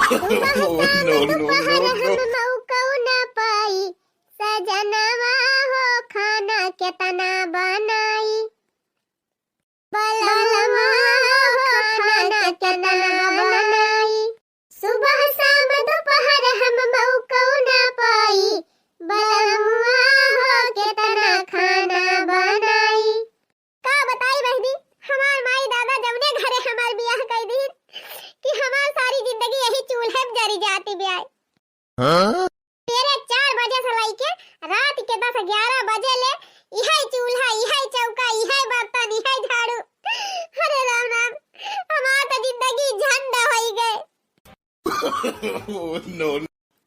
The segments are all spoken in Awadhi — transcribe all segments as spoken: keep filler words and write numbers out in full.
सुबह शाम दोपहर हम मौका ना पाई, सजनवा हो खाना केतना बनाई। बलमुआ हो खाना केतना बनाई। सुबह शाम दोपहर हम मौका ना पाई, बलमुआ हो केतना खाना बनाई। का बताई बहिनी, हमार माई दादा जौने घरे हमार बियाह कइ दीन कि हमार सारी जिंदगी यही चूल्हे में जरी जाती बियाई। हाँ? सवेरे चार बजे से लइके रात के दस ग्यारह बजे ले इहे चूल्हा, इहे चौका, इहे बर्तन, इहे झाड़ू। अरे राम राम, हमार तो जिंदगी झंड होइ गए। Oh, no.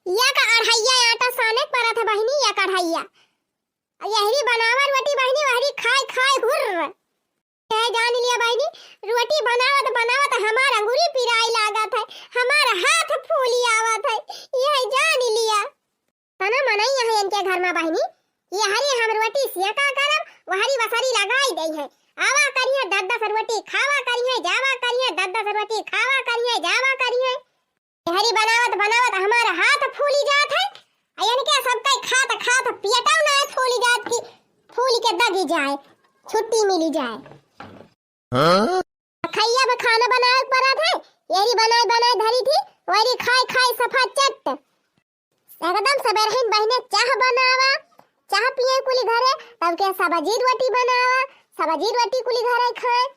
एक अढ़ैया आटा साने के परत है बहिनी, एक अढ़ैया। यहरी बनावा रोटी बहिनी, वहरी खाए खाए हुर्र। यह जान लिया बहिनी, रोटी बनावत बनावत हमार अंगुरी पिराई लागत है, हमार हाथ फूली आवत है, यह जान लिया। तना मनई है इनके घर में बहिनी, यहरी हम रोटी सेका करब, वहरी वसरी लगाई दई है। आवा करिहे दस दस रोटी, खावा करिहे, जावा करिहे, दस दस रोटी, खावा करिहे, जावा करिहे। यहरी बनावत बनावत हमार हाथ फूली जात है, आ इनके सबके खात खात पेटौ ना फूली जात कि फूली के दगी जाए, छुट्टी मिली जाए। हाँ? खइया में खाना बनावे के परत है, यहरी बनाए बनाए धरी थी, वहरी खाए खाए सफा चट। एकदम सबेरहिन बहिने चाह बनावा, चाह पिए कुली घरे, तब के सब्जी रोटी बनावा, सब्जी रोटी कुली घरे खाए,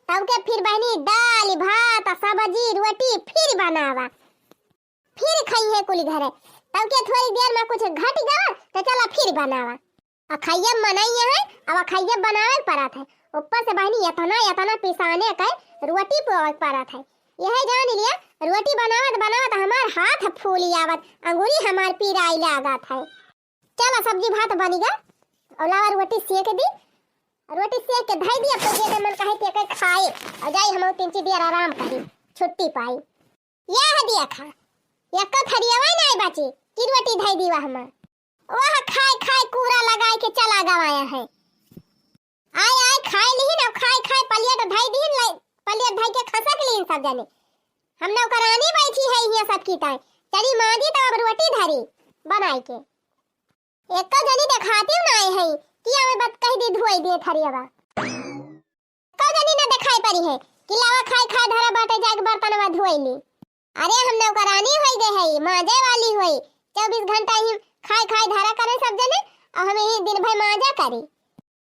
तब के फिर बहिनी दाल भात सब्जी रोटी फिर बनावा, फिर खइहे कुली घरे, तब के थोड़ी देर में कुछ घट गवा तो चला फिर बनावा। अखइया मनई है, अब अखइया बनावे के परत है। ऊपर से बहिनी एतना, एतना पिसाने के रोटी पोवे के परत है। यह जान लिया, रोटी बनावत, बनावत हमार हाथ फूली आवत, अंगुरी हमार पिराई लागत है। चला सब्जी भात बनी गा, और लावा रोटी सेक दी, रोटी सेक के धई दी, अब तो जे मन कहे ते के खाए, और जाई हम तीन चार देर आराम करी, छुट्टी पाई। यह देखा, एको थरियवा नाई बची कि रोटी धई दी वह में। वह खाए खाए कूड़ा लगाए के चला गवाया है। आए आए खाए लिहिन, अब खाए खाए पलियट धई दिहिन, लाई-, पलियट धई के खसक लिहिन सब जने। हम नौकरानी बैठी है यहाँ सबकी ताई, चली मांजी तो अब रोटी धरी बनाए के। एको जनी देखाती नाई है कि हमें बत कह दी धोई दिए थरियवा। कौ जनी ना देखाई पड़ी है कि लावा खाए खाए धरा बाटे जाके बर्तनवा धोई ली। अरे हम नौकरानी होई गए है, मांजे वाली होई, चौबीस घंटा ही खाए खाए धरा करे सब जने, और हम यही दिन भर मांजा करी।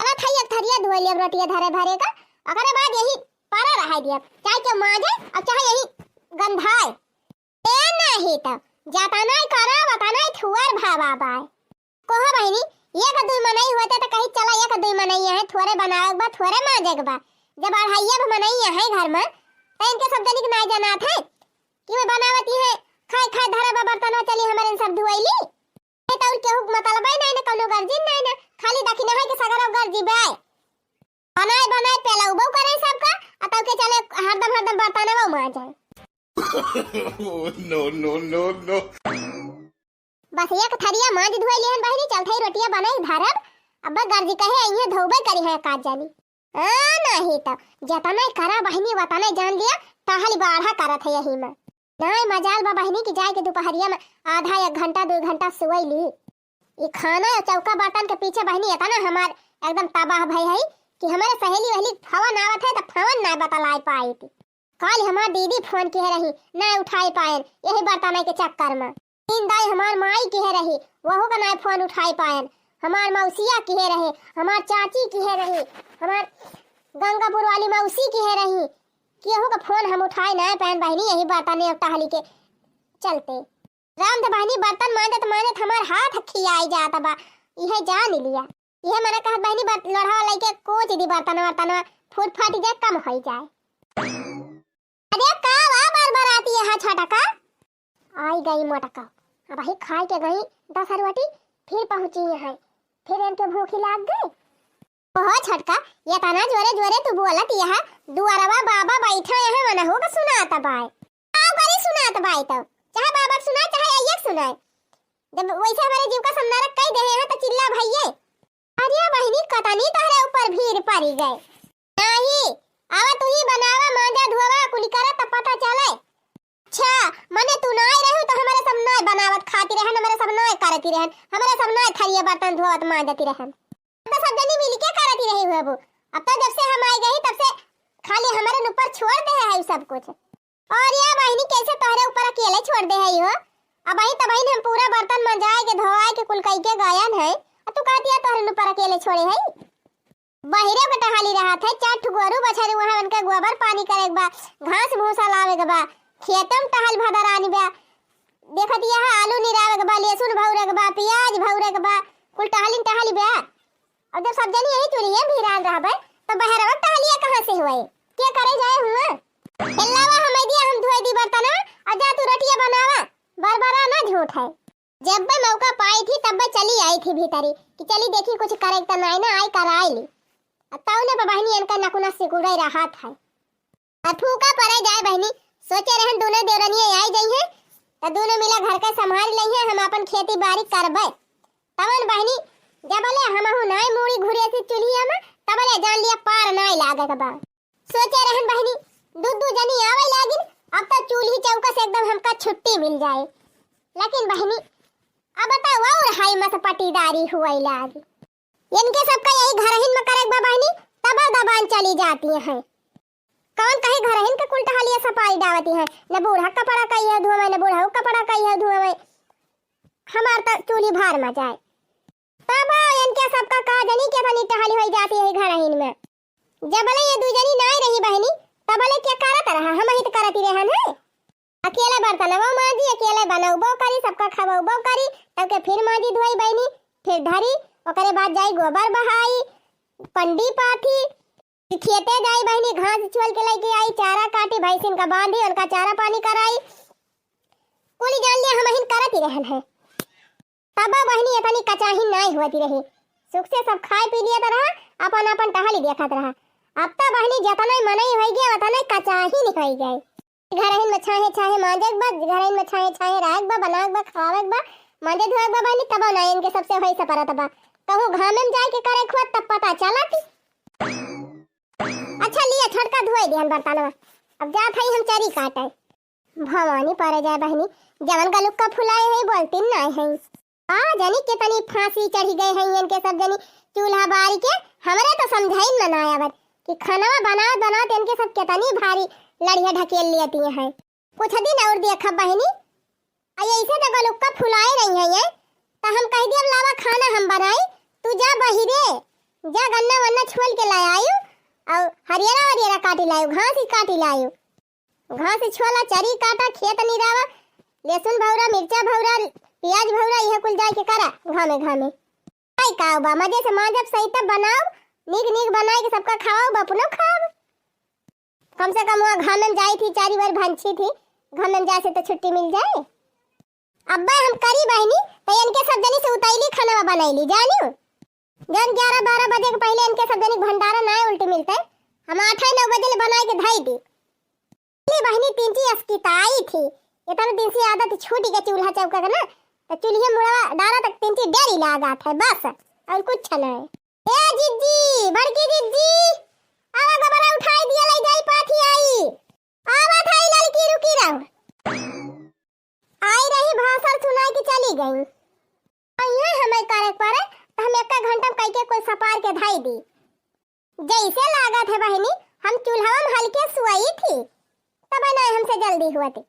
चला था एक थरिया धोई लियब रोटिया धरे भरे का, ओकरे बाद यही परा रहाई दियब, चाहे केहू मांजे और चाहे यही गंधाए। ए नाही त, जतनाई करा, वतनाई थुअर भावा बाय। कोहो बहिनी, एक दुई मनई होते त कही चला एक दुई मनई है, थोरे बनावे के बा, थोरे मांजे के बा। जब अढ़ाइया भी मनई है घर में, त इनके सब जनी के नाई जनात है कि वे बनावती है, खाए खाए धरा बा बर्तन, चली हमारे इन सब धुआई ली। ए, त और केहू के मतलबे नहीं, ना कौनो गर्जिन नहीं, ना खाली दखिनहा के सगरो गर्जी बे। बनाए बनाए पेलउबो करे सबका, आ तब के चले हरदम हरदम बर्तनवा मांजे। Oh, no, no, no, no. बस एक थरिया मांज धोई लेहन बहिनी, चलत ही रोटिया बनाई धरब। अब गर्जी कहे अइहे धोबे करी है काज जानी। आ, नाही त जतने करा बहिनी वतने जान लिया, टहल बाढ़ा करत है यही में। नाय मजाल बा बहिनी कि जाए के दुपहरिया में आधा एक घंटा, दो घंटा सोई ली। ई खाना या चौका बर्तन के पीछे बहिनी इतना हमार एकदम तबाह भई है कि हमारे सहेली वहेली फोन आवत है त फोन ना बतलाए पाई थी। काल हमार दीदी फोन किहे रही, ना उठाए पायन यही बर्तन के चक्कर में। तीन दाई हमार माई किहे रही, वहू का ना फोन उठाए पायन। हमार मौसिया किहे रहे, हमार चाची किहे रही, हमार गंगापुर वाली मौसी किहे रही, केहू का फोन हम उठाए ना पायन बहिनी, यही बर्तन और टहली के चलते। राम त बहिनी बर्तन मांजत मांजत हमार हाथ खियाई जात बा, इहे जान लिया। इहे मना कहत बहिनी बर्त-, लोढ़ा वाला के कोच दी बर्तन वर्तन फूट फाट जाए, कम होई जाए। अरे का वा बरबराती है छोटका? आई गई मोटका, अब ही खाए के गई दस रोटी, फिर पहुंची है, फिर इनके भूखी लाग गई। ओहो छोटका, ये तना जोरे जोरे तू बोलत यह, दुआरवा बाबा बैठा यह मनहु का सुनात बाय। का करी सुनात बाय तो, चाहे बाबा के सुनाए, चाहे अइया के सुनाए। जब वैसे हमारे जीव का समनारक कई देहे हैं तो चिल्ला भइये। अरे बहिनी, कतनी तोहरे ऊपर भीड़ पड़ी गए। नाही, आवा तू ही बनावा, मांजा धोवा, कुली करा तब पता चले। अच्छा, मने तू ना रहन, हमरे सब नाय करती रहन, हमरे सब नाय थरिया बर्तन धोवत मांजती रहन। तो सब जनी मिलके करती रही हुए वो। अब तो जब से हम आए गई, तब से खाली हमरे ऊपर छोड़ दे है सब कुछ। और या बहिनी, कैसे तोहरे ऊपर अकेले छोड़ दे है हो? अब आई तो बहिन, हम पूरा बर्तन मंजाए के, धोआए के, कुल कई के गायन है, और तू कहती है तोहरे ऊपर अकेले छोड़े है? बहिरे के टहली रहत है, चार ठो गोरू बछरू वहाँ उनके गोबर पानी करे के बा, घास भूसा लावे के बा, खेतम टहल भदरानी बा, देखत यह आलू निरावे के बा, लहसुन भौरे के बा, प्याज भौरे के बा, कुल टहलिन टहली बा। अब जब सब जनी यही चूल्हिए में भिरान रहबे, तो बहरवा टहलिया कहाँ से हुए? के करे जाए हुआ? हेल्लावा, हम दिया, हम धोए दी बर्तनवा, और जा तू रोटिया बनावा, बरबरा ना झूठ है। जब भी मौका पाई थी, तब भी चली आई थी भीतरी कि चली देखी कुछ करे तो नाई ना, आई कराई ली। अब तौने पर बहनी इनका नकुना सिकुड़े रहत है। अब फूका परे जाए बहनी, सोचे रहन दोनों देवरनिया आई जाई हैं, तो दोनों मिला घर का संभाल लई हैं, हम अपन खेती बाड़ी करबे। तवन बहनी, जबले हमहू नाई मूड़ी घुरे से चूल्हिया में, तबले जान लिया पार नाई लागे के बा। सोचे रहन बहनी, दू दू जनी आवे लागिन, अब तो चूल्ही चौका से एकदम हमका छुट्टी मिल जाए। लेकिन बहनी, अब तो और हाई मत पटीदारी हुए लागी। इनके सबका यही घरहिन में करे के बा बहनी, तब दबान चली जाती हैं। कौन कहे घरहिन के कुल टहलिया सपारी डावती हैं, न बूढ़ा कपड़ा कई है धुआं, न बूढ़ा कपड़ा कई है धुआं। हमार तो चूल्ही भार में जाए। तब इनके सबका का जनी के तनी टहली होई जाती है घरहिन में। जबले ये दू जनी नाई रही बहनी, तबले के करत रहा, हम ही तो करती रहन है। अकेले बर्तनवा मांजी, अकेले बनौबो करी, सबका खवौबो करी, तब के फिर मांजी धोई बहनी, फिर धरी, ओकरे बाद जाई गोबर बहाई, पंडी पाथी, फिर खेते जाई बहनी, घास छोल के लेके आई, चारा काटी, भैंसिन का बांधी, उनका चारा पानी कराई। कुली जान लिया हम ही करती रहन है। तब बहिनी इतनी कचाही नाई होती रही। सुख से सब खाए पी लिया तो रहा, अपन अपन टहली देखत रहा। अब तो बहिनी जितना मनई होई गया, उतना कचाही नहीं होई गए। घरहिन में छाहे छाहे मांजे के बा, घरहिन में छाहे छाहे रहे के बा, बनावे के बा, खावे के बा, मांजे धोए के बा बहिनी, तब ना इनके सबसे होई सपरत बा। कहूँ घामे में जाए के करे खुआ तब पता चलत। अच्छा लिया छोटका धोए दिहन बर्तनवा, अब जात हई हम चरी काटे। भवानी परे जाए बहिनी, जवन गलुक्का फुलाए है बोलती नाय है। आ जनी कितनी फांसी चढ़ी गए हैं इनके सब जनी चूल्हा बारी के। हमरे तो समझाइन में ना आवत कि खानवा बनावत बनावत इनके सब कितनी भारी लड़िया ढकेल लेती हैं। कुछ दिन और देखब बहिनी, आ ऐसे तो गलुक्का फुलाए रही है ये, तो हम कह दिया लावा खाना हम बनाई, तू जा बहिरे, जा गन्ना वन्ना छोल के लाए आयु, और हरियरा वरियरा काटी लायु, घास ही काटी लायु। घास छोला, चरी काटा, खेत निरावा, लहसुन भौरा, मिर्चा भौरा, प्याज भौरा, यह कुल जाए के करा घामे घामे। आई का बा, मजे से मांजब सही तब बनाओ, नीक नीक बनाए के सबका खवाओ, अपनो खाओ। कम से कम वहाँ घामे में जाई थी, चारी बार भंछी थी, घामे में जाए से तो छुट्टी मिल जाए। अब्बा हम करी बहिनी, तो इनके सब जनी से उतैली खाना बनैली, जानियो। जौन ग्यारह बारह बजे के पहिले इनके सब जनी के भंडारा ना उल्टी मिलते, हम आठ नौ बजे ले बनाए के धई दी। ले बहिनी, तिनची अस्किताई थी, इतना दिन से आदत छूट गई चूल्हा चौका के ना, तो चूल्हे मुड़वा डारा तक तिनची डेरी लागत है बस, और कुछ नहीं। ए जिज्जी, बड़की जिज्जी, आवा गोबरा उठाई दिया, ले जाई पाथी आई। आवा थाई ललकी, रुकी रहो। आई रही भाषण सुनाई के चली गई। अइहे हमें करे के परे, तो हम एक घंटा में कई के कुल सपार के धाई दी। जैसे लागत है बहिनी, हम चूल्हा में हल्के सुआई थी, तब ना हमसे जल्दी हुआ थी।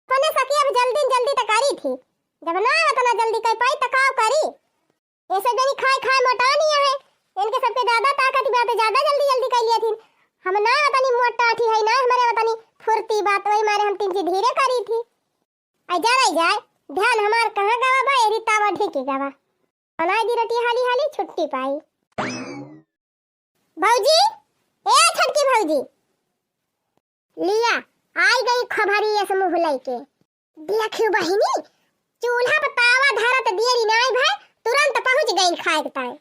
अपने सखी अब जल्दी जल्दी तो करी थी, जब ना उतना जल्दी कर पाई तो का करी। ऐसे जनी खाए खाए मोटा नहीं है, इनके सबके ज्यादा ताकत बा तो ज्यादा जल्दी जल्दी कर लिया थी। हम ना उतनी मोटा थी है ना, हमारे उतनी फुर्ती बा, तो वही मारे हम तिनची धीरे करी थी। आई जा रही जाए, ध्यान हमार कहाँ गवा बा, एरी तावा ढेके गवा। बनाई दी रोटी हाली हाली, छुट्टी पाई। भौजी, ए छोटकी भौजी, लिया, आई गई खबरी ये समूह लेके। देखियो बहिनी, चूल्हा पर तावा धरत देरी नाई भाई, तुरंत पहुँच गई खाए के ताई।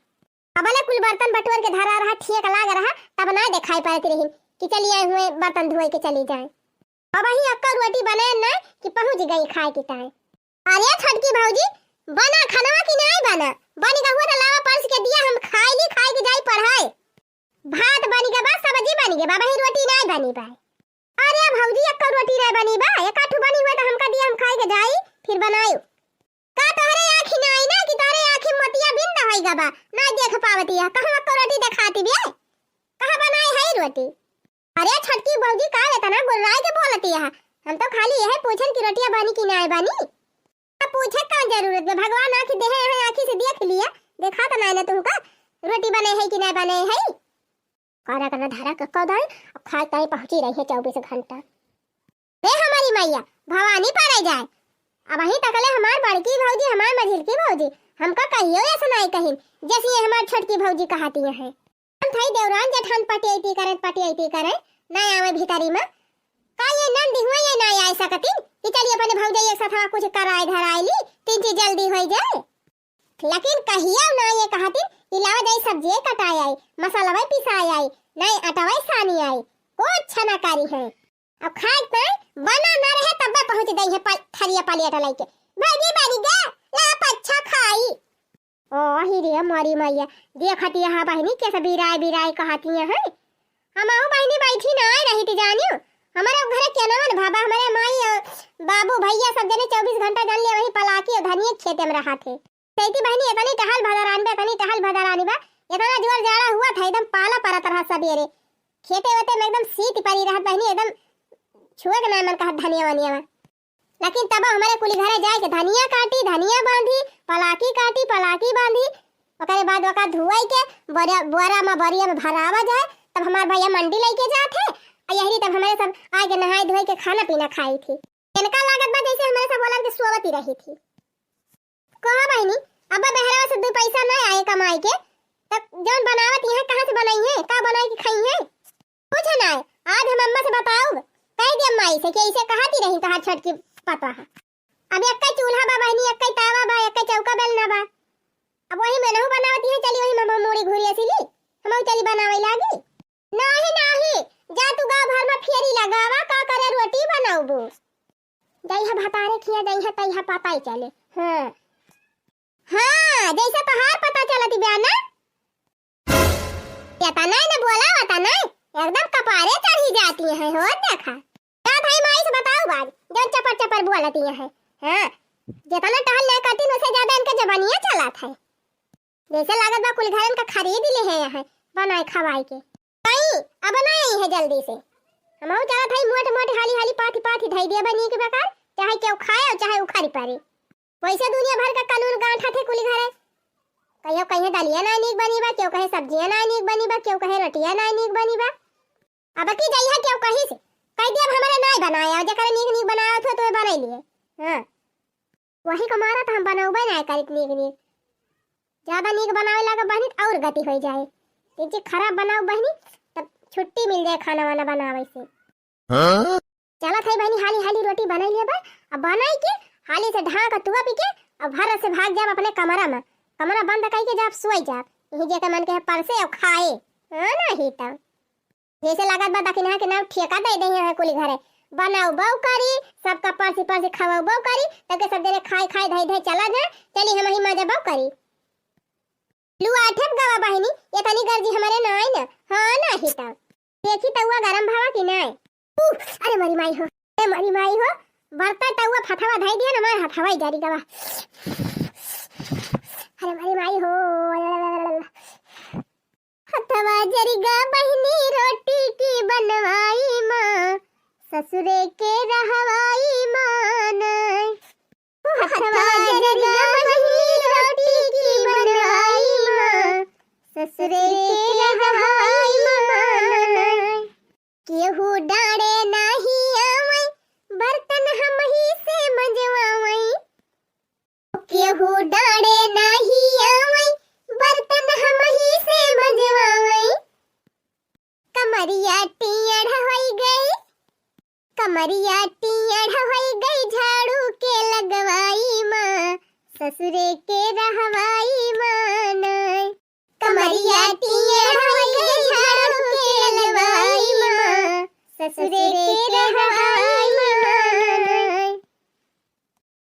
अबले कुल बर्तन बटोर के धरा रहा, ठिया के लाग रहा, तब ना देखाई पड़त रही कि चली आए हुए बर्तन धोए के चली जाए। अब ही अक्का रोटी बनाए ना कि पहुँच गई खाए के ताई। अरे छोटकी भौजी, बना खानवा कि नाई बना? बन गहुआ तो लावा परस के दिया, हम खाई ली, खाई के जाई पढ़ाई। भात बन गए बा, सब्जी बन गए बा, वही रोटी नाई बनी बा। अरे भौजी, अक्का रोटी नाई बनी बा, एक आठ बनी हुआ तो हमका दिया, हम खाई के जाई, फिर बनायो। का आई गवा, ना देख पावती है, कहाँ को रोटी देखाती बे? कहाँ बनाए है रोटी? अरे छोटकी भौजी, का एतना गुर्राए के बोलती है? हम तो खाली यह पूछन कि रोटिया बनी कि नाय बनी। अब पूछे का जरूरत बे? भगवान आँखी देहे हैं, आँखी से देख लिया, देखा तो नाय ना तुमका रोटी बने है कि नाय बने है। करा करना धरा के कदर, अब खाए ताई पहुँची रही है चौबीस घंटा। रे हमारी मैया, भवानी परे जाए। अबहीं तकले हमार बड़की भौजी, हमार मझिलकी भौजी, हमका कहियो ऐसा नाय कहिन, जैसे ये हमार छोटकी भौजी कहती हैं। हम थई देवरान जेठान पटियैती करें, पटियैती करें, नाय आवे भीतरी में। का ये नंदी हुआ ये नाय आए सकती कि चलिए अपने भौजाई एक साथ कुछ कराए धराए ली, तीन चीज जल्दी होई जाए। लेकिन कहिया ना ये कहती कि लावा जाई सब्जिये कटाए आई, मसालवा पिसाए आई, नाय अटवा सानी आई, कुछ ना करी है। अब खाए के बना ना रहे तब पहुँच गई है पल-, थरिया पलेट लइके। "भौजी बनी गे, ला पच्छा खाई।" ओ अही रे मोरी मैया, देखत यहाँ बहिनी कैसे बिराए बिराए कहती हैं। हमहू बहिनी बैठी ना आए रही थी जानियो। हमारे घरे के नवन भाबा, हमारे माई, अ, बाबू, भैया सब जने चौबीस घंटा जान लिया वही पलाकी और धनिया खेते में रहा थे। कहती बहिनी, "इतनी टहल भदरानी बा, इतनी टहल भदरानी बा, इतना जोर जाड़ा हुआ था, एकदम पाला परत रहा सबेरे। खेते वेते में एकदम सीत परी रहत बहिनी, एकदम छुए के ना मन कहत धनिया वनिया में।" लेकिन तब हमारे कुली घरे जाए के धनिया काटी, धनिया बांधी, पलाकी काटी, पलाकी बांधी, ओकरे बाद ओका धुआई के बोरा, बोरा में, बोरिया में भरावा जाए, तब हमार भैया मंडी लेके जात है। आ यही तब हमारे सब आए के नहाए धोए के खाना पीना खाई थी। इनका लागत बा जैसे हमारे सब बोलन के सोवती रही थी। कहो बहिनी, अब बहरवा से दू पैसा ना आए कमाई के, त जौन बनावत यहाँ कहाँ से बनाई है, का बनाई के खाई है? कुछ ना, आज हम अम्मा से बताउब, कह दे माई से कि ऐसे कहती रही तहार छोटकी पतवा है। अब एक्के चूल्हा बा बहिनी, एक्के तावा बा, एक्के चौका बेलना बा। अब वही में नहु बनावती है, चली वही में हम मूड़ी घूरी असीली, हम चली बनावे लागी। नाही, नाही, जा तू गाँव भर में फेरी लगावा, का करे रोटी बनाउबू। जइहा भतारे खिया, जइहा तइहा पता ही चले। हाँ। हाँ, जैसे तोहार पता चलत बा ना। एतना न बोला, ओतना एकदम कपारे चढ़ी जाती हैं, हो देखा। का भाई माई से बताउब आज, जौन चपर चपर बोलती हैं। हाँ, जितना टहल नहीं करती, उससे ज्यादा इनके जबानियाँ चलत है। जैसे लागत बा कुल घरन का खरीद ले है यहाँ, बनाए खवाए के। कहीं अब ना आई है जल्दी से। हमहू चलत हई मोट मोट हाली हाली पाथी पाथी धई दिया बनी के बेकार, चाहे केहू खाए और चाहे उखाड़ी पारे। वैसे दुनिया भर का कानून गांठत है कुली घरे। कहियो कहे दलिया ना नीक बनी बा, केहू कहे सब्जियां ना नीक बनी बा, केहू कहे रोटियां ना नीक बनी बा। अब की जइहा केहू कही से, कह दिया अब हमारे नाय बनाया, जेकर नीक नीक बनाया थे तो बनाई लिए। हाँ, वही को मारा तो हम बनौबे ना करित नीक नीक। ज्यादा नीक बनावे लागा बहिनी त और गति हो जाए। तीन चीज खराब बनाओ बहिनी, तब छुट्टी मिल जाए खाना वाना बनावे से। हाँ? चलत है बहिनी, हाली हाली रोटी बनाई लेबा, अब बनाई के हाली से ढाक तुआ पी के अब भर से भाग जाब अपने कमरा में, कमरा बंद कई के जाब सोई जाब, यही जेकर मन के है परसे और खाए। हाँ, नहीं तब जैसे लागत बा दखिनहा के नाम ठेका दे दे हैं कुली घरे, बनाओ बऊ करी, सबका परसी परसी खवाओ बऊ करी, तब के सब जने खाए खाए धई धई चला जाए, चली हम ही मजा बऊ करी। लुआ ठेप गवा बहिनी, ये तनी गर्जी हमारे ना आई ना। हाँ, नाही तब। देखी तउआ गरम भावा कि नाय? उह, अरे मरी माई हो, अरे मरी माई हो, बरता तउआ फथवा धई दिया ना, मार हथवा ही जरी गवा। अरे मरी माई हो, हथवा जरी गा बहिनी रोटी की बनवाई माँ, ससुरे के रहवाई माँ नाय। हथवा जरी गा बहिनी रोटी की बनवाई माँ, ससुरे के रहवाई माँ नाय। केहू डांड़े नाही आवै, बर्तन हमही से मजवावै। केहू डांड़े नाही आवै, बर्तन हमही से मजवावै। कमरिया टेढ़ होई गई, कमरिया टेढ़ होई गई, झाड़ू के लगवाई माँ, ससुरे के रहवाई माँ नाय। कमरिया टेढ़ होई गई, झाड़ू के लगवाई माँ, ससुरे के रहवाई माँ नाय।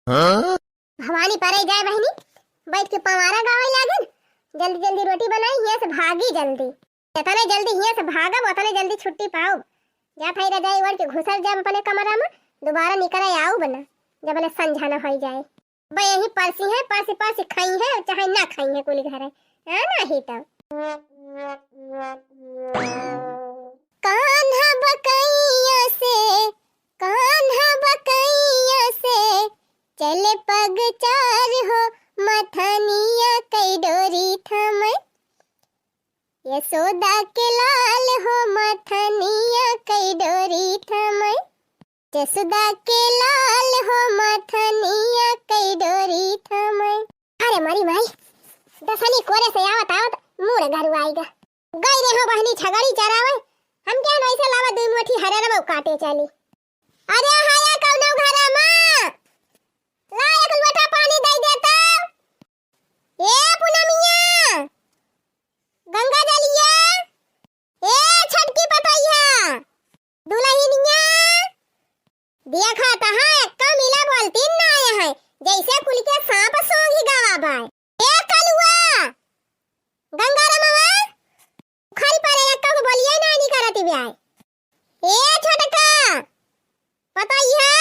हाँ? भवानी परे जाए बहिनी, बैठ के पंवारा गावे लागिन। जल्दी जल्दी रोटी बनाई, हियाँ से भागी जल्दी। जितने जल्दी हियाँ से भागब, उतने जल्दी छुट्टी पाउब। जा भाई रजाई ओढ़ के घुसर जाब अपने कमरा में, दोबारा निकरे आउब ना, जब ले संझा न होई जाए। बे यही परसी है, परसी परसी खाई है, चाहे ना खाई है कुल घर है, है ना ही तब। कान्हा बकैया से, कान्हा बकैया से, चले पग चार हो, मथनिया कई डोरी थमै। यशोदा के लाल हो, मथनिया कई डोरी थमै। जसुदा के लाल हो, मथनिया कई डोरी थमै। अरे मरी माई, दसनी कोरे से आवत आवत मूड़ गरुआई गा। गई रहे हो बहिनी छगड़ी चरावे, हम क्या वैसे लावा दुई मुठी हररबो काटे चली। अरे हाया कौनो घरा मा, ला एक लोटा पानी दे दे तो। ए पुनमिया, गंगा जलिया, ए छोटकी पतैया, दुलहिनिया, देखा तहाँ एक्का मिला बोलती ना आया है, जैसे कुल के सांप सोंघी गवा बाय। ए कलुआ, गंगारामवा, खल पर एक्का को बोलिए ना नहीं करती ब्याय। ए छोटका, पतैया,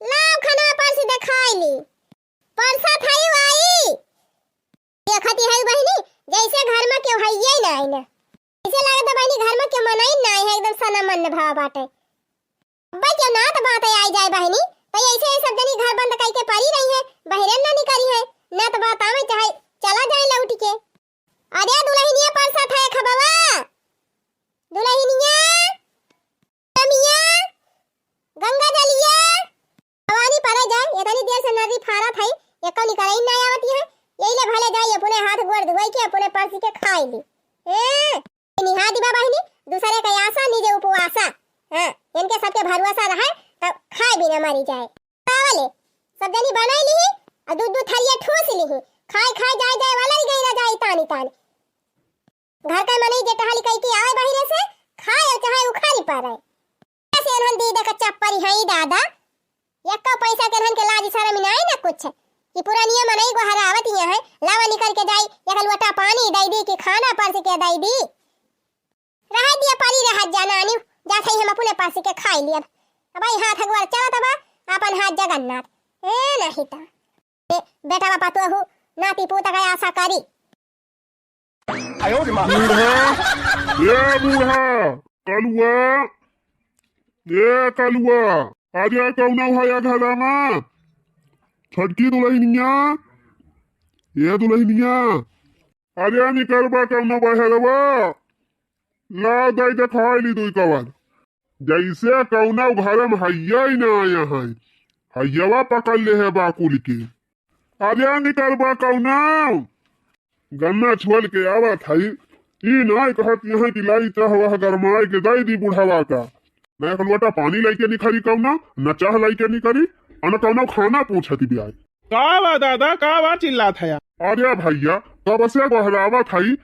लाव खाना परसी देखाई ली। परसा थाई वाई। देखती है बहिनी, जैसे घर में केहू हइये ना आई ना। ऐसे लागत है बहिनी, घर में केहू मनई ना आई है, एकदम सना मन भाव बाटे। अब्बे केहू ना तो बात आई जाए बहिनी, तो ऐसे ही सब जनी घर बंद करके पड़ी रही है, बहिरे ना निकली है, ना तो बात आवे चाहे चला जाए लौट के। अरे दुलहिनिया परसा थाए खबवा, दुलहिनिया, रमिया, गंगा जलिया, भवानी परे जाए, इतनी देर से नदी फारत है, एको निकरई ना आवत है, यही ले भले जाए, अपने हाथ गोड़ धोई के, अपने परसी के खाई ली। ए, निहा दिबा बहिनी, दूसरे के आशा, निजे उपवासा। हाँ, इनके सबके भरोसा रहे, तब खाए बिना मरी जाए। पावले, सब जनी बनाई ली, और दूध दूध थरिया ठूस ली, खाए खाए जाए जाए वाला ही गई रह जाए तानी तानी। घर के मनई जे टहल कई के आवे बहिरे से, खाए चाहे उखारी पड़े। ऐसे एनहन दीदा का चप्परी हई दादा, यक्का पैसा के एनहन के लाज शरम नाई ना कुछ। कि पुरानिया मनई गोहरावत हिया है, लावा निकल के जाई, एक लोटा पानी दई दी कि खाना परस के दई दी। रह दिया परी रह जा नानी, जात हई हम अपने परस के खाई लियब। अब आई हाथ अगवार चलत बा, अपन हाथ जगन्नाथ। ए नहीं ता। ए, बेटा बापा तो हु, नाती पूता का आशा करी। बूढ़ा, ए बूढ़ा, कलुआ, ए कलुआ, अरे कौना है या घरा में? छोटकी दुलहिनिया, ए दुलहिनिया, अरे निकरबा कौना बहरवा? ला दई देखाई ली दुई कवर। जैसे कौनो घर में हइया ही ना आया है, हइयावा पकड़ ले है बाकुल के। अरे निकरबा कौनो गन्ना छुअल के आवत हई, ई नाय कहत यहाँ कि लाई चाह वह गरमाए के दई दी बुढ़ावा का। न एक लोटा पानी लइके निकरी कौनो, न चाह लइके निकरी, अन कौनो खाना पूछत बियाय। का बा दादा, का बा चिल्लात हया? अरे भइया, कब से गोहरावत हई,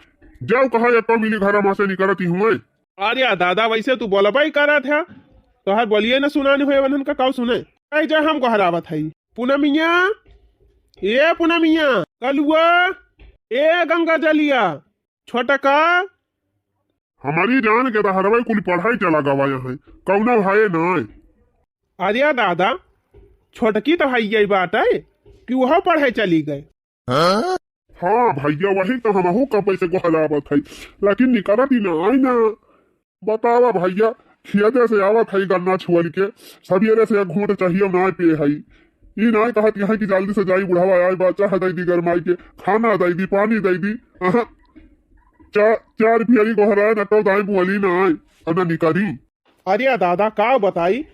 जउ कहा एको मिली घर मा से निकरत ही हुए। अरे दादा, वैसे तू बोलबई करत है, तोहर बोलिए न सुनानी होए, वनहन का काउ सुने। ऐ जे हम गोहरावत हई, पूनमिया, ए पूनमिया, कलुआ, ए गंगा जलिया, छोटका। हमारी जान के बहरवे कुल पढ़ाई चला गवा यहाँ, कौनो है नाय। अरे दादा, छोटकी तो हइये बाटे कि वह पढ़े चली गए। हाँ भइया, वही तो हमहू कपे से गोहरावत हई, लेकिन निकरत ही नाय ना। बतावा भइया, खेते से आवत हई गन्ना छुअल के, सबेरे से एक घूंट चाहिए नाय पिए हई। ई नाय कहत यहाँ कि जल्दी से जाई बुढ़ावा आए बा, चाह दई दी गरमाई के, खाना दई दी, पानी दई दी। अहाँ, चा-, चार पियरी गोहराए न तो दाई बुअली नाय, अना निकरी। अरे दादा, का बताई,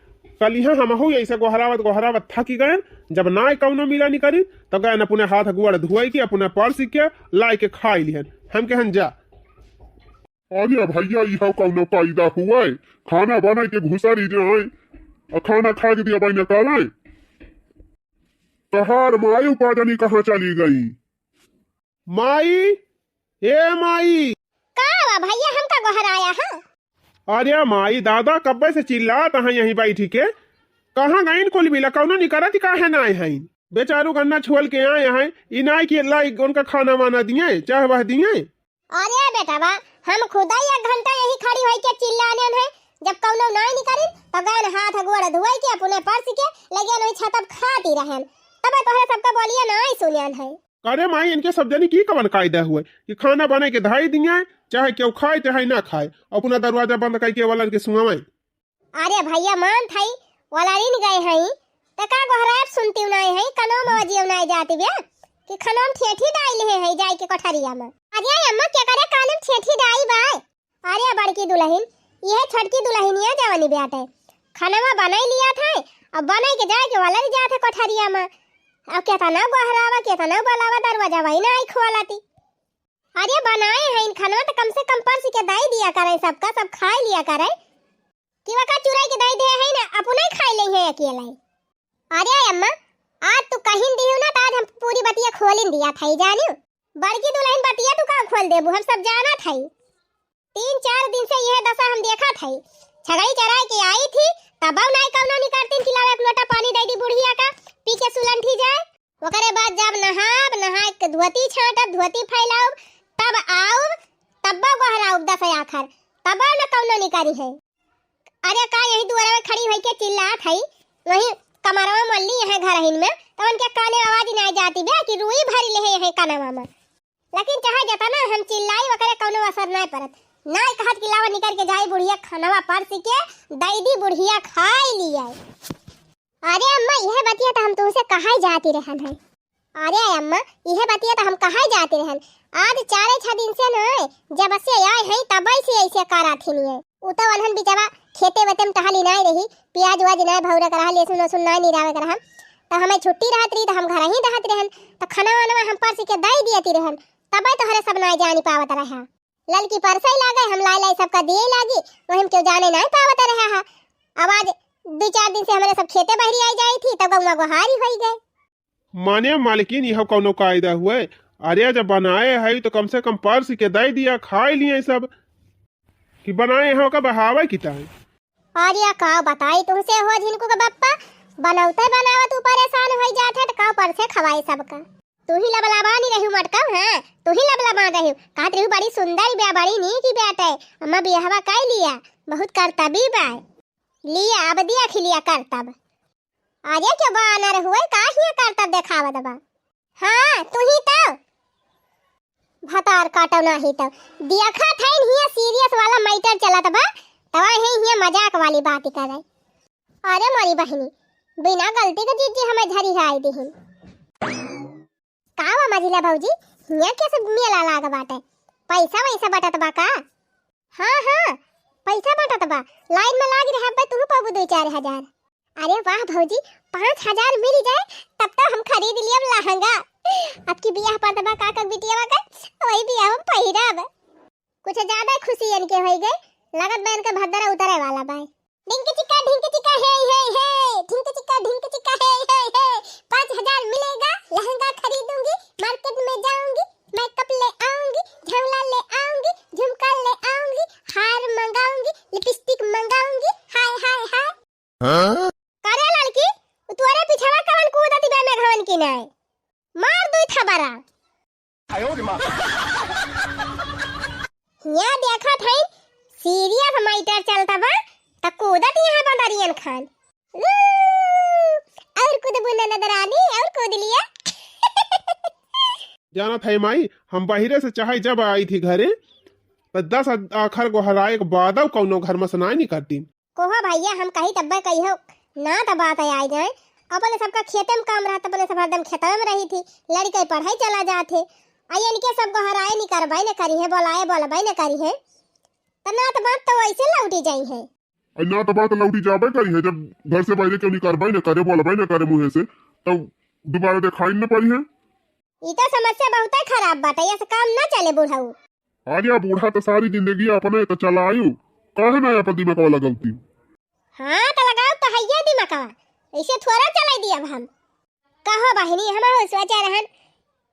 कलिहाँ हमहू ऐसे गोहरावत गोहरावत थकी गएन। जब नाय कौनो मिला निकरी, तो गएन अपने हाथ गोड़ धोई के, अपने परसी के, लाई के खाई लिहन। हम कहन जा। अरे भइया, इहो कौनो कायदा हुए? खाना बनाई के घुसरी जाए, आ खाना खा के दिया बाई निकाले। तहार माई उपाजनी कहाँ चली गई? माई, ए माई। का बा भइया, हमका गोहराया है? अरे माई, दादा कब्बे से चिल्लात हैं यहीं बैठी के। कहाँ गइन कुल मिला, कौनो निकरत काहे नाय हइन? बेचारू गन्ना छुअल के आए हैं, ई नाय कि लाई उनका खाना वाना दिए, चाह वाह दिए। अरे बेटवा, हम खुदई एक घंटा यही खड़ी होई के चिल्लाने हैं, जब कौनो नाय निकरिन, तो गएन हाथ गोड़ धोई के अपने परसी के लगे नहीं छतब खाती रहेन। तब तोहरे सबका बोलिया नाहीं सुनियन है। अरे माई, इनके सब जनी की कवन कायदा हुए कि खाना बने के धाई दिए, चाहे केहू खाए चाहे ना खाए, अपना दरवाजा बंद करके वालन के सुनावे। अरे भैया, मान थाई, वाला रिन गए हई, त का गोहरायब सुनती उनाए हई, कनो में वजिया उनाए जाती बे, कि खनोम ठेठी डाल ले हई जाए के कोठरिया में। अरे अम्मा, के करे कानम ठेठी डाई बाय? अरे बड़की दुलहिन, इहे छोटकी दुलहिनिया जवनी बाटे, खनवा बनाई लिया था, अब बनाई के जाए के वाला रि जात है कोठरिया में। अब केतना गोहरावा, केतना बोलावा, दरवाजा वही ना आई खोलाती। अरे बनाए हैं इन खनवा, त कम से कम परस के दई दिया करे, सबका सब खाए लिया करे। कि वका चुराई के दई दे है ना, अपने ही खाए ले है अकेला ही। अरे अम्मा, आज तू कहिन दिहू ना, त आज हम पूरी बतिया खोलिन दिया था, जानियो। बड़की दुलहिन बतिया तू का खोल देबू, हम सब जानत हई। तीन चार दिन से यह दशा हम देखत हई। छगड़ी चराए के आई थी, तबौ नाई कौनो निकरतीन कि लावा एक लोटा पानी दे दी बुढ़िया का, पी के सुलंठी जाए। ओकरे बाद जब नहाब, नहाए के धोती छाटब, धोती फैलाउब, तब आउब, तब्बो गोहराउब दस आखर, तबौ न कौनो निकरी है। अरे का यही दुआरा में खड़ी होई के चिल्लात हई, वही कमरवा मल्ली यहाँ घरहिन में, तो उनके काने आवाज ना जाती बे कि रुई भरी ले है यहाँ कनवा में। लेकिन चाहे जतना हम चिल्लाई, ओकरे कौनो असर नाय परत। नाय कहत कि लावा निकर के जाई बुढ़िया खनवा परस के दई दी, बुढ़िया खाई लिया। अरे अम्मा, यह बतिया तो हम तुमसे कहा जाती रहन है। अरे अम्मा, यह बतिया तो हम कहा जाती रहन। आज चारे छह दिन से न, जब से आए हैं तब से ऐसे करा थी नहीं। उ तो अनहन बिचारा खेते वेते में टहली नाय रही, प्याज उआज नाय भौरे के रहा, लहसुन वहसुन नाय निरावे के रहा, तो हमें छुट्टी रहत रही, तो हम घर ही रहत रहन, तो खाना वाना हम परस के दई दियती रहन, तबे तोहरे सब नाय जानी पावत रहा। ललकी परसई लागे, हम लाई लाई सबका दिए लागी, वही में केहू जाने नाय पावत रहा है। अब आज दो चार दिन से हमारे सब खेते बहरी आई जाई थी, तब गौवा गोहारी होई गए। माने मालकिन, यह कौनो कायदा हुए? अरे, जब बनाए है तो कम से कम परस के दे दिया, खाए लिए सब। कि बनाए हो का बहावे की ताई? अरे, का बताई तुमसे हो झिनकू के बप्पा, बनौते बनावत ऊ परेशान होई जात है, तो का परसे खवाए सबका। तू ही लबलबानी रही मटका, हाँ, तू ही लबलबान रही। कहत रही बड़ी सुंदर बा, बड़ी नीक बाटे, अम्मा बियाहवा कर लिया, बहुत करतबी बा। लिया, अब दिया खिलिया करतब। अरे क्यों बानर हुए, का हिया करतब देखावत बा? हाँ, तू ही तो। भतार काटो नाही तो। देखा था हिया serious वाला matter चलत बा, तवा ही हिया मजाक वाली बात करे। अरे मोरी बहिनी, बिना गलती के जीजी हमें झरी है आई दिहिन। का हुआ मझिला भौजी, हिया कैसे मेला लाग बाटे? पैसा वैसा बटत बा का? हाँ, हाँ, पैसा बटत बा। लाइन में लाग रहे बा, तू पाबू दो चार हजार। अरे वाह भौजी, पाँच हजार मिल जाए तब तो हम खरीद लियब लहंगा। अब की बियाह पड़त बा काका बिटिया का, वही बियाह हम पहिरब। कुछ ज्यादा खुशी इनके होई गए, लगत बा इनके भद्दरा उतरे वाला बा। ढिंक चिक्का, ढिंक चिक्का, हे, हे, हे, ढिंक चिक्का, ढिंक चिक्का, हे, हे, हे, पाँच हजार मिलेगा, लहंगा खरीदूंगी, market में जाऊंगी, makeup ले आऊंगी, झोला ले आऊंगी, झुमका ले आऊंगी, हार मंगाऊंगी, lipstick मंगाऊंगी, हाय, हाय, हाय। हाँ? करे लड़की, उ तोरे पिछवा कवन कूदत बे मेघवन की नाय? मार दुई थबरा। हिया देखत हई, serious matter चलता बा, त कूदत यहाँ बंदरियन खान। ऊ, और कूद बुना नदरानी, और कूद लिया। जानत है माई, हम बाहरे से चाहे जब आई थी घरे, त दस आखर गोहराए के बादौ कौनो घर में से नाय निकलती। कोहो भैया, हम कही तब्बे कहियो, ना त बात आई जाए। अपने सबका खेते में काम रहत, अपने सब हरदम खेतवे में रही थी, लड़के पढ़ाई चला जात है। आ इनके सब गोहराए निकरबे न करी है, बोलाए बोलबे न करी है, त ना त बात तो वैसे लौटी जाई है। अरे ना त बात लौटी जाबे करी है, जब घर से बाहरे क्यों निकरबे न करे, बोलबे न करे मुँहे से, तब दोबारा देखाई न पड़ी है। ई तो समस्या बहुते खराब बाटे, ऐसे काम ना चले बुढ़ऊ। अरे बूढ़ा तो सारी जिंदगी अपने तो चलायु, काहे ना अपन दिमागवा लगौती? हाँ, तो लगाओ तो हइये दिमागवा, ऐसे थोड़ा चलाई दियब हम। कहो बहिनी, हम हो सोचे रहन,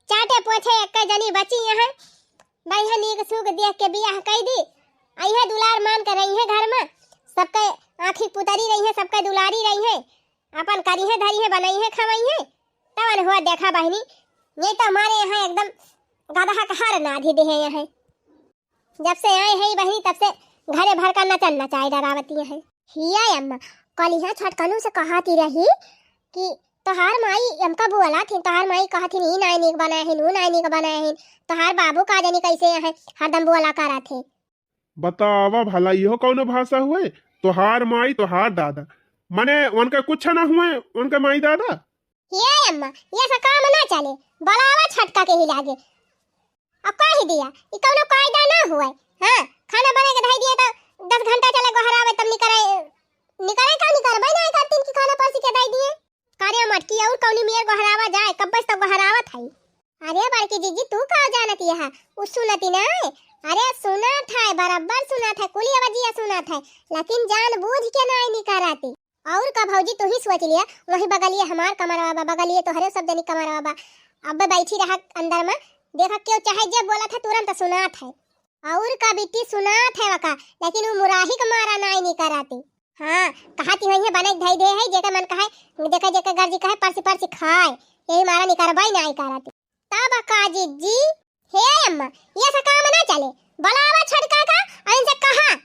चाटे पोछे एक जनी बची यहाँ, बढ़िया नीक सूख देख के बियाह कई दी, अइहे दुलार मान के रही है घर में, सबके आँखी पुतरी रही है, सबके दुलारी रही है, अपन करी है धरी है, बनाई है खवाई है, तवन हुआ देखा बहिनी, ये तो हमारे यहाँ एकदम गदहा का हर नाधी दे है यहाँ। जब से आए हैं बहिनी, तब से घरे भर का नचन नचाए डरावती हैं। हिया अम्मा, कल यहाँ छोटकनू से कहती रही कि तोहार माई हमका बोलत हिन, तोहार माई कहत हिन, "ई नाई नीक बनाए हिन, ऊ नाई नीक बनाए हिन।" तोहार बाबू का जानी कैसे हैं, हरदम बोला करत हैं। बतावा भला, इहो कौनो भाषा हुए? तोहार माई, तोहार दादा, मने उनका कुछ ना हुए, उनका माई दादा? ये अम्मा, ये सब काम ना चले, बुलावा छोटका के ही लागे। अब कह दिया, ई कौनो कायदा ना हुए। हाँ, खाना बना के धई दिए तो दस घंटा चले गोहरावे, तब निकरे, निकरे का निकरबे ना करतीन कि खाना परसी के दे दिए। का रे मटकी, और कौनी मेर गोहरावा जाए, कब्बे से तो गोहरावत है। अरे बड़की जीजी, तू का जानत यह? उ सुनती ना है? अरे सुनत है, बराबर सुनत है, कुली आवाजिया सुनत है, लेकिन जान बूझ के नाई निकरती। और का भौजी, तू ही सोच लिया, वही बगलिए हमार कमरवा बा, बगलिए तोहरे सब जनी कमरवा बा। अब बैठी रहा अंदर में, देखा केहू चाहे जे बोलत है तुरंत सुनात है। और का बिट्टी सुनात है वका, लेकिन उ मुराही के मारा नाई निकरती। हाँ, कहती हुई है बने धई दे है, जेके मन कहे, जेके जेके गर्जी कहे, परसी परसी खाए, यही मारा निकरबई नाई करती। तब का जीजी? हे अम्मा, ये सब काम ना चले। बुलावा छोटका का, और इनसे कहा,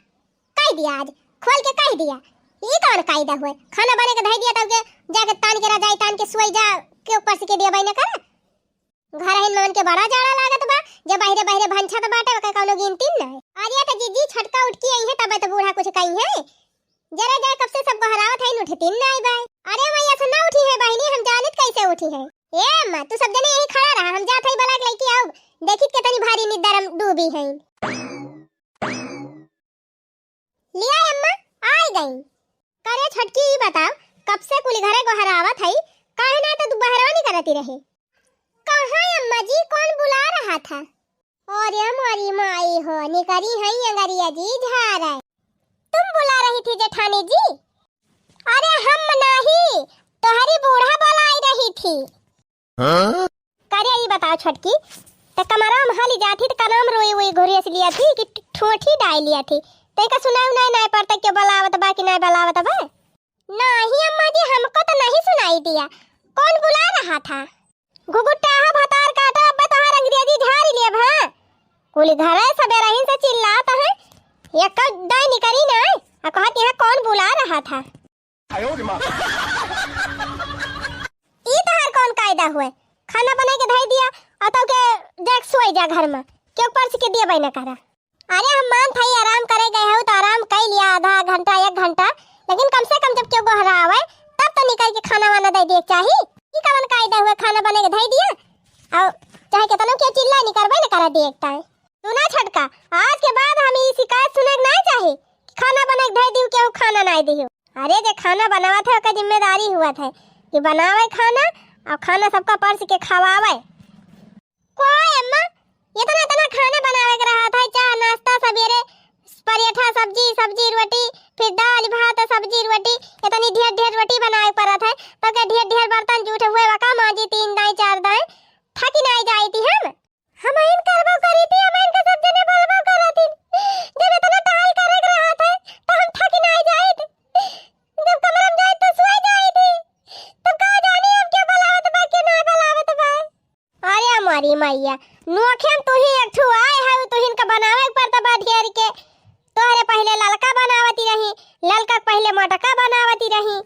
कह दिया आज, खोल के कह दिया। ये कौन कायदा हुए? खाना बने के धई दिया तब के जाके तान के रजाई तान के सोई जा, के ऊपर से के दिया बाई ना करे। घर हिन मन के बड़ा जाड़ा लागत बा, जब बहरे बहरे भंछत बाटे, ओकर कौनो गिनती न है। अरे तो जीजी छोटका उठ के आई है, तब तो बूढ़ा कुछ कही है। जरा जाए, कब से सब गोहरावत है, उठतीन नाई बाय। अरे मैया से ना उठी है बहिनी, हम जानित कैसे उठी है। ए अम्मा, तू सब जने यही खड़ा रहा, हम जात है बलाक लइके आउब, देखित केतनी भारी निद्रा में डूबी है। लिया अम्मा, आइ गई। करे छोटकी, ई बताओ, कब से कुल घरे गोहरावत है, काहे ना तो दुबहरवा निकरती रहे? कहाँ अम्मा जी, कौन बुला रहा था? अरे मोरी माई हो, निकरी है अंगरिया जी झारे। तुम बुला रही थी जेठानी जी? अरे हम नहीं, तोहरी बूढ़ा बुलाई रही थी। हाँ? करे ई बताओ छोटकी, त कमरा में हली जाती त कनाम रोई वोई घुरियस लिया थी कि ठोठी डाई लिया थी? तैका सुनाई उनाई नाई पड़ता कि बुलावत बा कि नाई बुलावत बा? नहीं अम्मा जी, हमको तो नहीं सुनाई दिया। कौन बुला रहा था? घुघुटाहा भतार काटा, अब्बे तोहार अंग्रेजी झारी लेब, हाँ? कुल घरे सबेरहिन से चिल्लात है, एक दाई निकरी ना, आ कहत यहाँ कौन बुला रहा था? ई तोहार कौन कायदा हुए? खाना बना के धई दिया, आ तो के देख सोई जा घर में, क्यों परस के दिया बैना करा। अरे हम मान थाई आराम करे गए हो तो आराम कर लिया आधा घंटा एक घंटा, लेकिन कम से कम जब क्यों गोहरावे तब तो निकल के खाना वाना दे दिए चाही। ई कवन कायदा हुए खाना बने के धई दिया और चाहे कितनो के चिल्ला निकरबे न करा दिए एक टाइम। सुना छोटका, आज के बाद हम ई शिकायत सुने के ना चाही कि खाना बने के धई दियो केहू खाना ना दियो। अरे जे खाना बनावत है ओकर जिम्मेदारी हुआ है कि बनावे खाना और खाना सबका परस के खवावे। कोई अम्मा, इतना इतना खाना बनावे के रहा था, चाह नाश्ता सवेरे, पराठा सब्जी, सब्जी रोटी, फिर दाल भात सब्जी रोटी, इतनी ढेर ढेर रोटी बनावे के पड़त है, तो के ढेर ढेर बर्तन जूठे हुए वका मांजी तीन दाई चार दाई, थकी नाई जाई थी हम। हम इन करबो करी थी, हम इनका सब जने बोलबो करत थी, जब इतना टहल करे के रहा था, तो हम थकी नाई जाई थी, जब कमरा में जाई तो सोई जाई थी, तब का जानी हम क्यों बुलावत बा, क्यों ना बुलावत बा। अरे मोरी मैया, नोखे में तू ही एक ठो आए है, तू हिनका बनावे के पड़ता बा ढेर के। तोहरे पहिले ललका बनावती रही, ललका के पहिले मोटका बनावती रही।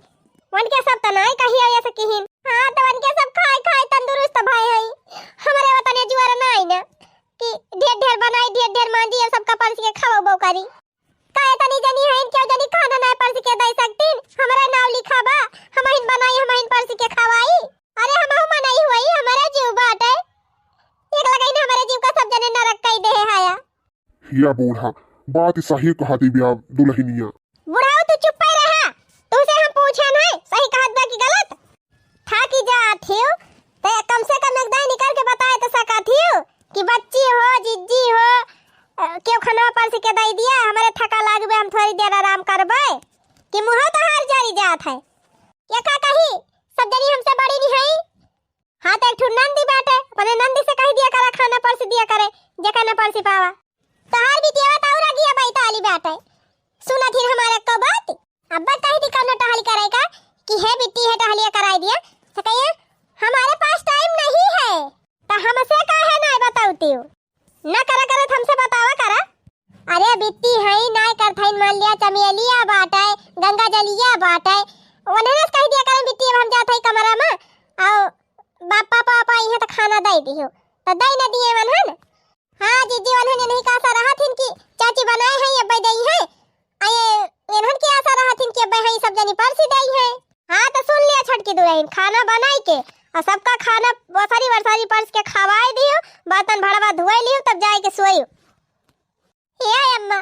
उनके सब त नाई कही ऐसे किहिन। हाँ, तो उनके सब खाए खाए तंदुरुस्त भए हैं। हमरे वतने जुआर नाई ना कि ढेर ढेर बनाई, ढेर ढेर मांजी, और सबका परस के खवाबो करी। काहे तनी जनी हईन, क्यों जनी खाना ना परस के दे सकतीन? हमरे नाव लिखा बा, हमहिन बनाई, हमहिन परस के खवाई। अरे हमहू मनई हुई, हमरे जीव बाटे। एक लगाइन हमरे जीव का सब जने नरक कई दे हाया। या बूढ़ा, बात सही कहा दी बिया दुल्हनिया। बुढ़ाऊ तू चुप्पे रहा, तुमसे हम पूछे नहीं, सही कहत बा कि गलत? थाकी जात हियो, ते कम से कम एक दाई निकल के बताए तो सकत हियो कि बच्ची हो, जिज्जी हो, अ, क्यों खनवा परस के दई दिया, हमरे थका लागबे, हम थोड़ी देर आराम करबे, कि मुँह तोहार जरी जात है। ये का कही, सब जनी हमसे बड़ी नहीं है। हाँ, तो एक ठो नंदी बाटे, अपने नंदी से कही दिया करा, खाना परस दिया करे, जेका ना परसी पावा। तोहार बिटिया तो और आगिया बैताली बाटे, सुनत ही हमारे को बात। अब्बा कही दी कौनो टहल करे का कि हे बिट्टी, हे टहलिया कराई दिया, तो कहिए, "हमारे पास टाइम नहीं है।" तो हमसे काहे ना बतावती हो? ना करा करे तो हमसे बतावा करा। अरे बिट्टी है, ना करथाइन, मान लिया चमेलिया बाटे, गंगा जलिया बाटे, उन्हन से कहि दिया करें बिट्टी, अब हम जात हई कमरा में, अउ बापा पापा इहाँ त खाना दइ दिहो, त दइ न दिए उन्हन। हाँ जीजी, उन्हन इन्हीं का आसा रहत हिन कि चाची बनाए हैं, अब्बे दइ हैं। अये, इन्हन के आसा रहत हिन कि अब्बे हैं सब जनी परसी दइ हैं। हाँ, त सुन लिया छोटकी दुलहिन, खाना बनाई के अउ सबका खाना ओसरी वरसरी परस के खवाए दिहो, बर्तन भड़वा धुआई लिहो, तब जाए के सोइयो। ए अम्मा,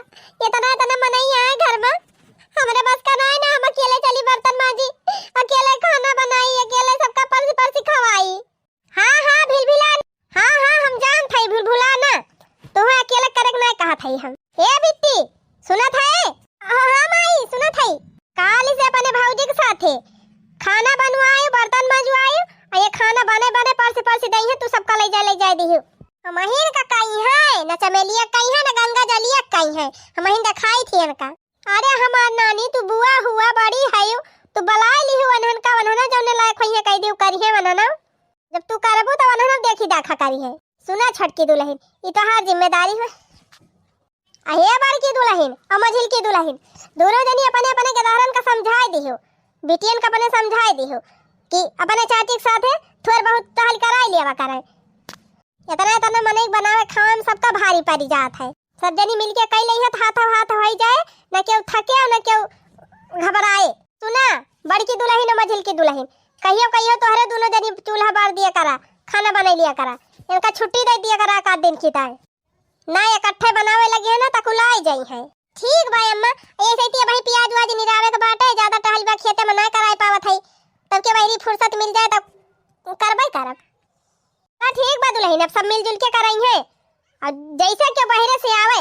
इतना इतना मनई है घर में, हमरे बस का नाई ना, हम अकेले चली बर्तन मांजी, अकेले खाना बनाई, अकेले सबका परसी परसी खवाई। हाँ, हाँ, भिलभिला। हाँ, हाँ, हम जानत हई, भुलभुला ना। तोहे अकेले करे के नाय कहत हई हम। ए बिट्टी, सुनत है? हाँ, हाँ, माई, सुनत हई। काल से अपने भौजी के साथे खाना बनवायो, बर्तन मंजवायो, अउ ये खाना बने बने परसी परसी दइहैं, तू सबका लइ जाए, लइ जाए दिहु। हमहिन का कइहैं, न चमेलिया कइहैं, न गंगा जलिया कइहैं। हमहिन देखाई थी इनका। अरे हमार नानी, तू बुआ हुआ, बड़ी हयू, तू बलाए लिहू वनहन का, वनहना जौने लायक होइहैं, कहि दिहू करिहैं वनहना। जब तू करबू त वनहना देखी दाखा करिहैं। सुना छोटकी दुलहिन, ई तोहार जिम्मेदारी हो। अहे बड़की दुलहिन अउ मझिलकी दुलहिन, दुनो जनी अपने अपने गदहरन का समझाए दिहू, बिटियन का अपने समझाए दिहू कि अपने चाची के साथे थोर बहुत टहल कराए लियावा करे। इतना इतना मनई बनावे खावे में सबका भारी परि जात है। सब जनी मिलके कइ लइहैं त हाथो हाथ होइ जाए, न केहू थके अउ न केहू घबराए। सुना, बड़की दुलहिन अउ मझिलकी दुलहिन, कहियो कहियो तोहरे दुनो जनी चूल्हा बार दिया करा, खाना बनाइ लिया करा, इनका छुट्टी दइ दिया करा एक आध दिन की ताई। ना इकट्ठे बनावे लगिहैं ना त कुलाए जइहैं। ठीक बा अम्मा, अइसे ती अबहीं पियाज उआज निरावे के बाटे, ज्यादा टहल बा खेते में ना कराए पावत हई, तब के बहिरी फुर्सत मिल जाए तब करबे करब। हाँ ठीक बा दुलहिन, अब सब मिलजुल के करइहैं। अउ जइसे केहू बहिरे से आवे,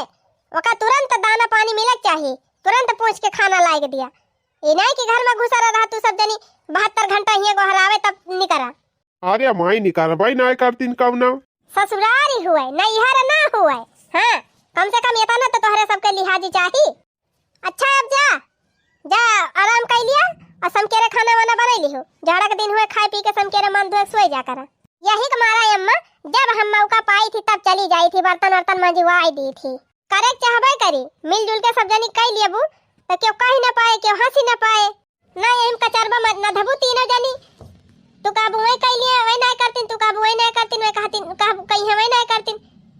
ओका तुरंत दाना पानी मिले के चाही, तुरंत पूछ के खाना लाए के दिया। ई नाई कि घर में घुसा रहा तू सब जनी बहत्तर घंटा हियाँ गोहरावे तब निकरा। अरे माई, निकरबे नाय करतीन कउनो। ससुरारी हुए, नैहर ना हुए। हाँ, कम से कम इतना तो तोहरे सबके लिहाजी चाही। अच्छा, अब जा, जा आराम कइ लिया अउ समकेरे खाना वाना बनाइ लिहू। जाड़ा के दिन हुए, खाए पी के समकेरे मन धोए सोए जा करा। यही के मारा अम्मा, जब हम मौका पाई थी तब चली जाई थी, बर्तन वर्तन मंजवाई दी थी। करे के चाहबे करी, मिलजुल के सब जनी कइ लेबू, त केहू कहि न पाए, केहू हँसी न पाए। ना यही में कचरबा मत, ना धबू तीनों जनी। तू कहबू वही कइ लिए, वही नाय करतीन, तू कहबू वही नाय करतीन, वही कहतीन, कहबू कहीं वही नाय करतीन।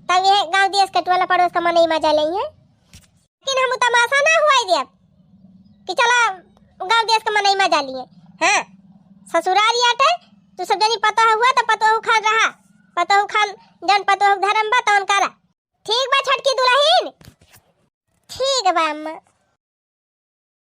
तब ये गाँव देश के टोला पड़ोस का मनई मजा लेइहैं। लेकिन हम तमाशा ना हुआई देब कि चला गाँव देश के मनई मजा लिए। हाँ, ससुरारी आटे, तू सब जनी पतोह हुआ त पतोह खान रहा, पतोह खान जौन पतोह धर्म बा तौन करा। ठीक बा छोटकी दुलहिन। ठीक बा अम्मा।